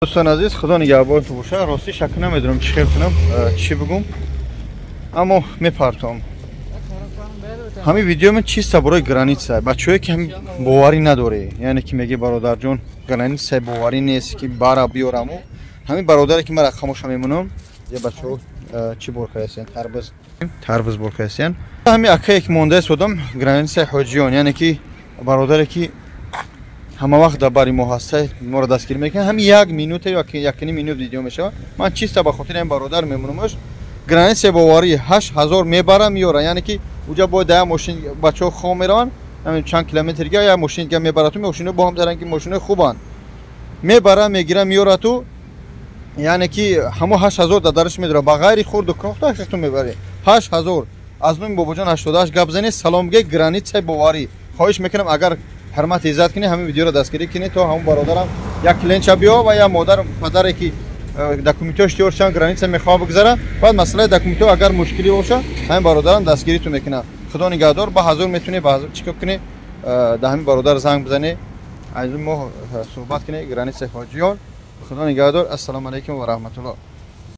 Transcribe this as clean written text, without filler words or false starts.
Дӯстон азиз, худо нигаҳбонтон боша. Ростӣ шак намедонам чӣ хел кунам, чӣ бигум, аммо мепартом ҳамин видео. Чиста барои граница бачаҳое ки ҳами боварӣ надоре, яъне ки меги: «Бародарҷон, граница боварӣ нест, ки бара биёраму». Ҳамин бародаре ки ман рақамоша мемонам. Я бачаҳо чӣ бор кардастиян? Тарбуз, тарбуз бор кардастиян. Ҳамин акае ки монда истодам границаи Ҳоҷиён, яъне ки бародаре ки ҳама вақт дар бари мо ҳаста, моро дастгирӣ мекунад. Ҳамин як минута ё якним минут видео мешавад. Ман чиста ба хотири ҳамин бародар мемонамаш. Границаи боварӣ, 8000 мебара, меёра, яъне ки уҷа бояд як мошин, бачаҳо хом мераванд, чанд километр дига як мошин дига мебарату. Мошино бо ҳам даран ки мошинои хубанд, мебара, мегира, меёрату, яъне ки ҳамо 8000 дар дараш медора, ба ғайри хурду кохта ҳашту мебаре. 8000 аз номи Бобоҷон 88 гап занед, салом бигӯед. Границаи боварӣ, хоҳиш мекунам, агар ҳурмат иззат кунед, ҳамин видеоро дастгирӣ кунед, то ҳамон бародарам як клиентша биё ва як модар падаре ки документҳош тиёр шаванд, граница мехоҳад бигзара. Баъд масъалаи документҳо агар мушкилӣ боша, ҳамин бародарам дастгиритон мекунад. Худо нигаҳдор. Ба ҳазор метавонед, ба ҳазор чӣ кор кунед, да ҳамин бародар занг бизанед, аз мо суҳбат кунед. Границаи Ҳоҷиён. Худо нигаҳдор. Ассалому алайкум ва раҳматуллоҳ.